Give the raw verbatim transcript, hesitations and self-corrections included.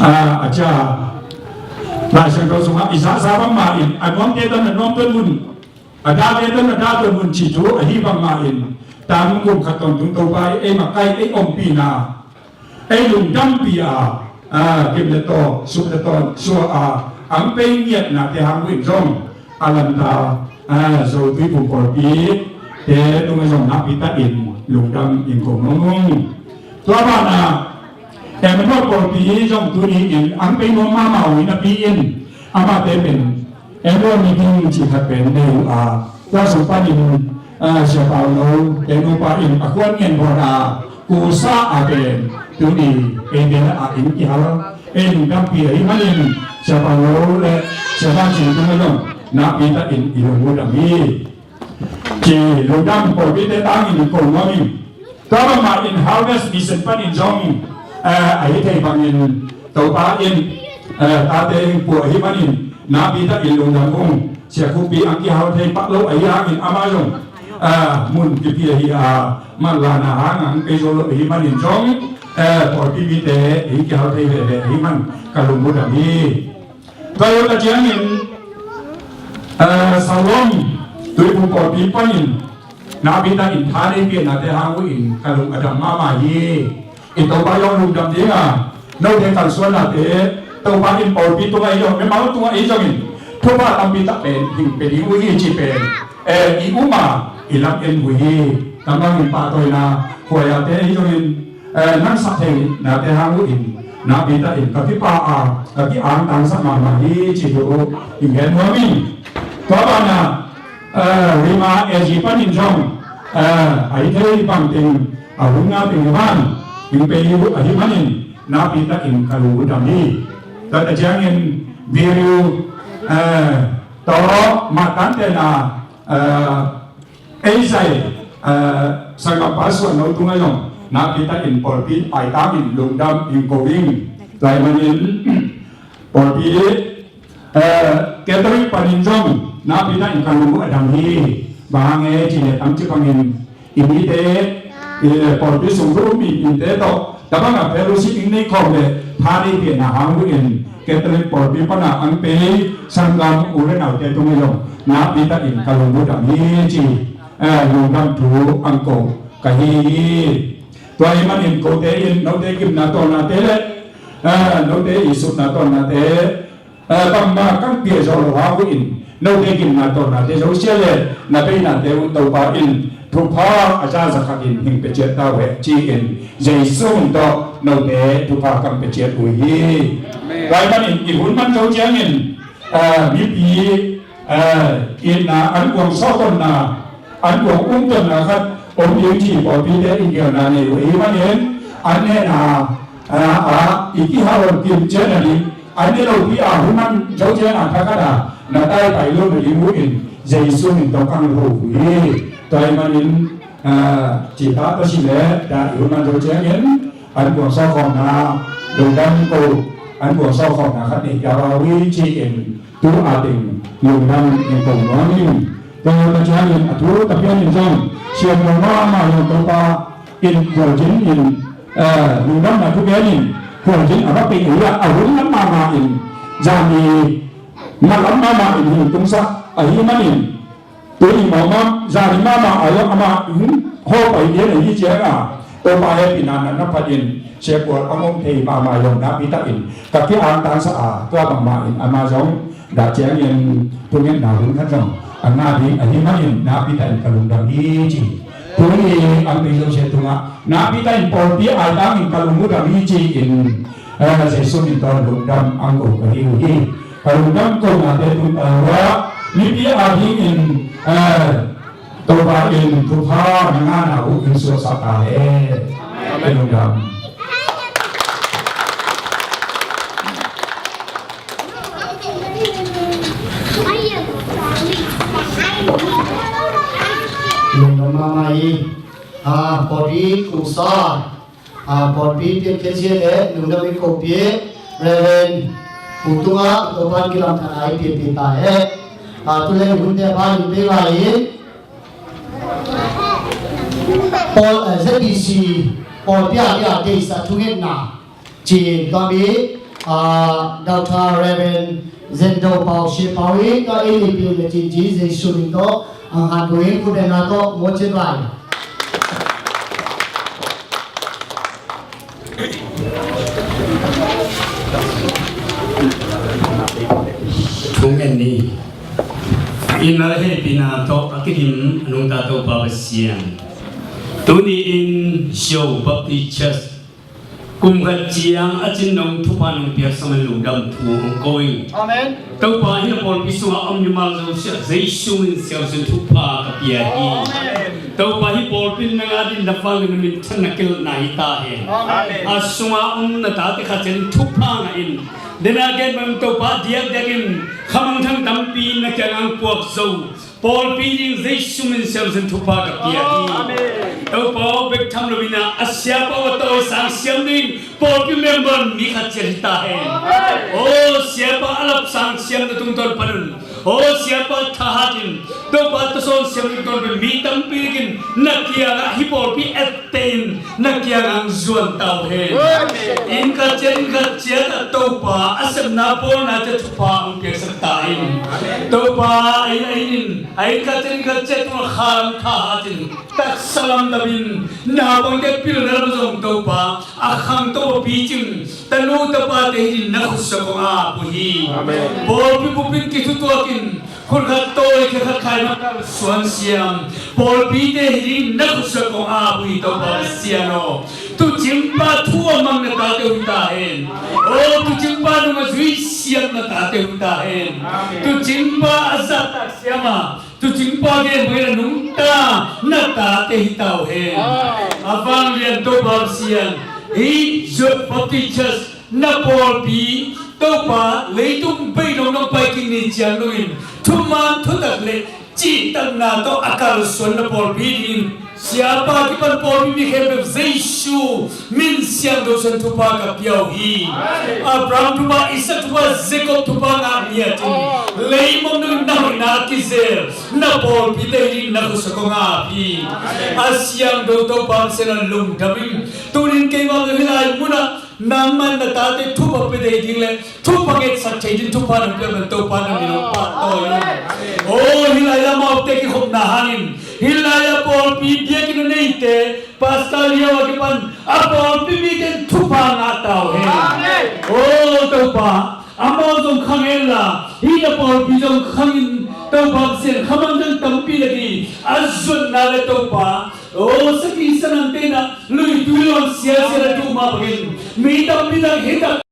a, a cia, Lai Siangtho sungah i zahzah bangmah in a nuamte tan a nuamtuan mun, a dahte tan a dahtuan mun cih thu ahi bangmah in, tangkum khat tawntung Topa i ei makaih ei ompihna, ei lungdampih a, a, gim le taw, suk le tawn suah a, ang pei ngiatnate hang uh in zong a lanta, a, Zo Tuiphum pawlpite tungah zong nakpi takin lungdam in ko nuam ung. Tua banah Emmanuel pawlpi zong tuni in ang pei nuam mahmah uh hi napi in, amahte pen Emmanuel meeting cih khat pen nei uh a, tua sung panin, a, Sia Paulo te nupa in a khuan ngen bawl a, kusa a pen tuni eite a inn kihal, ei lungdampih ahih manin Sia Paulo le Sia Van Cing tungah zong nakpi takin i lungdam hi. Ci lungdam pawlpite tangin ko nuam ing. Tua bangmah in Harvest Mission panin zong, eh, ahi thei bangin Topa in, eh, tate in pua ahih manin nakpi takin lungdam ung. Sia Khup Pi ang kihal thei pak lo ahih hangin amah zong, eh, mun kipia hi a, manlahna hang ang kei zo lo ahih manin zong, eh, pawlpi mite in kihal thei veve ahih man ka lungdam hi. Tua hi lo ka ciangin, eh, Salom Tuiphum pawlpi panin nakpi takin tha nei piaknate hang uh in ka lung a dam mahmah hi. I Topa zong lungdam ding a, note kalsuannate Topa in pawlpi tungah i zong, mimal tungah i zongin thupha tampi tak pen hing pia ding uh hi cih pen, eh, i um a i lam en uh hi. Tangmang in pahtawina khuaiate i zongin, eh, nang sak thei nate hang uh in nakpi takin ka kipa a, ka ki-angtangsak mahmah hi cih thu uh in gen nuam ing. Tua banah, eh, Rima A G panin zong, eh, ahi thei bangteng a hun nga teng hi van in pei uh ahih manin nakpi takin ka lungdam hi. Tua ta ciangin video, eh, tawh mah tantena, eh, ei zai, eh, sanggampa suan lo tungah zong nakpi takin pawlpi aitangin lungdam in ko ing. Tua ahih manin pawlpi, eh, catering panin zong nakpi takin ka lung uh a dam hi. Bang hang e cih leh tamci bangin i mite, eh, pawlpi sung thu um i mite tawh tabang a fellowship in nei khawm leh tha nei piakna hang uh in Catholic pawlpi pana ang pei sanggam u le naute tungah zong nakpi takin ka lungdam hi ci, eh, lungdam thu ang ko ka hi hi. Tua ahih manin kote in note gimna tawlnate le, eh, note i sutna tawlnate, eh, bangmah kan pia zawh lo hang uh in note gimna tawlnate zosia le na peinate uh Topa in thupha a za zakhatin hing pia ciat ta uh hen ci-in Jesu min tawh note thupha kan pia ciat uh hi. Amen. Tua ahih manin i hun man zo ciangin, eh, mipi, eh, itna an kuang sawhkonna, an kuang umtonna khat om ding ci pawlpite in gelna nei uh ahih manin an nena, ah, ah, i kihal kim ciat nading, an ne lopi a hun man zo ciang a thakhat a na taipai lo nading uh in Jesu min tawh kang lo uh hi. Tua ahih manin, ah, cita tawh si leh dah i hun man zo ciangin an kuang sawhkhawmna lungdam ko, an kuang sawhkhawmna khat nei kha uh hi ci-in tu a teng lungdam in ko nuam ing. Tua ka ciangin a thu ka pian in zong siam lo mahmah lo Topa in khualzin in, eh, lungdamna thu gen in khualzin a va pei uh hi a, a hun lam mahmah in zani na lam mahmah in hing tungsak ahih manin tuni mawkmawk zani mahmah a zong amah hong hawlpai lian ahi ciangin Topa hehpihna na phatin Sia Kual a ngom thei mahmah zong nakpi takin ka ki-angtangsak a, tua bangmah in amah zong dah ciangin thungetna hun khat zong a ngah ding ahih manin nakpi takin ka lungdam hi ci. Tuni ang pei zosia tungah nakpi takin pawlpi aitangin ka lungdam hi ci-in, eh, Jesu min tawh lungdam ang ko ka hi uh hi. Ka lungdam ko nate tung ta uh a, mipi a dingin, eh, Topa in thupha na ngahna uh in suaksak ta hen. Amen. Lungdam. Lungdam mahmah hi. Ah, pawlpi kusa. Ah, pawlpi piankhia zia le lungdam i kopih Reverend Pu Tunga Topa'n kilamdanna i pianpih ta hen. Ah, tu leng hunte a ban in pei lai in pawl, eh, Z B C pawlpi a dia deihsak thungetna ci-in tua mi Ah, Doctor Reverend Zen Do Pau, Sia Pau i, tua ei Nipi le Cin Ci Jesu min tawh ang han buin, khut bengna tawh, mo cin vai. Thu ngen ni. Innleh hehpihna tawh a kidim a nungta Topa Pasian, tuni-in Zo Baptist Church kum khat ciang a cin dong thupha nong piaksak man lungdam thu hong ko ing. Amen. Topa, hih na pawlpi sungah a om mimal zosiah Jesu min siangtho thupha ka pia hi. Amen. Topa, hih pawlpi in nang adingin na vanglian minthanna kilna hi ta hen. Amen. A sungah om na tate khat ciat in thupha ngah in. Dena gen bang Topa, diakdiakin khamangthang tampi na kiangah hong puak zo pawlpi ding Jesu min siangtho thupha ka pia hi. Amen. Topa aw, bek tham loin a siapa aw a tawisang siam ding pawlpi member mi khat ciat hi ta hen. Amen. Aw siapa, a lapsang siamna tungtawn pan un. Aw siapa, thahat in. Topa, tasawn siamna tungtawn pan mi tampi dingin na kiangah hih pawlpi et tein na kiangah hong zuan ta uh hen. Inn khat ciat inn khat ciat ah Topa, a sepna bawlna ciat thupha hong piaksak ta in. Topa, a inn a inn in, a inn khat ciat inn khat ciat tungah khalam thahat in, taksa lamdang in, naupangte pilna lam zong Topa, a khangto a picing tanu tapate hi dingin na khutsak kong ap uh hi. Amen. Pawlpi bup in kithutuak in, khut khat tawi, khe khat khai, makaih suan siam pawlpite hi dingin na khutsak kong ap uh hi, Topa Pasian aw. Tuucingpa thu a mang na tate uh hi ta hen. Aw, tuucingpa nung a zui siam na tate uh hi ta hen. Tuucingpa a zahtak siam a, tuucingpa gen bangin a nungta na tate hi ta uh hen. A vanglian Topa Pasian, hih Zo Baptist Church na pawlpi, Topa, leitung beidong nong pai kik ni ciang dongin thuman thutak le cihtakna tawh a kalsuan na pawlpi dingin siapa kipan pawlpi mi khempeuh Jesu min siangtho suan thupha ka pia uh hi. Abraham thupha, Isaac thupha, Jacob thupha ngah ni a cin, leimong dongin na hoihna a kizel na pawlpite hi dingin na khutsak kong ap hi. A siangtho Topa Pasian aw, lungdam ing. Tunin keimah hih lai munah nangman na tate thupha pia thei ding le thupha ngetsak thei ding thupha nong pia man Topa, na min hong pahtawi in. Aw, hih lai-ah amaute kikhopna hangin, hih lai-ah pawlpi biakinn a neite, Pastor Liau a kipan a pawlpi mite in thupha ngah ta uh hen. Amen. Aw Topa, amau zong khang hen la, hih na pawlpi zong khangin, Topa Pasian, khamangthang tampi lak hi a zuatna le Topa, aw, sakhi sanang tenah luitui luang siasia a duh mah bangin mi tampi tak hih tak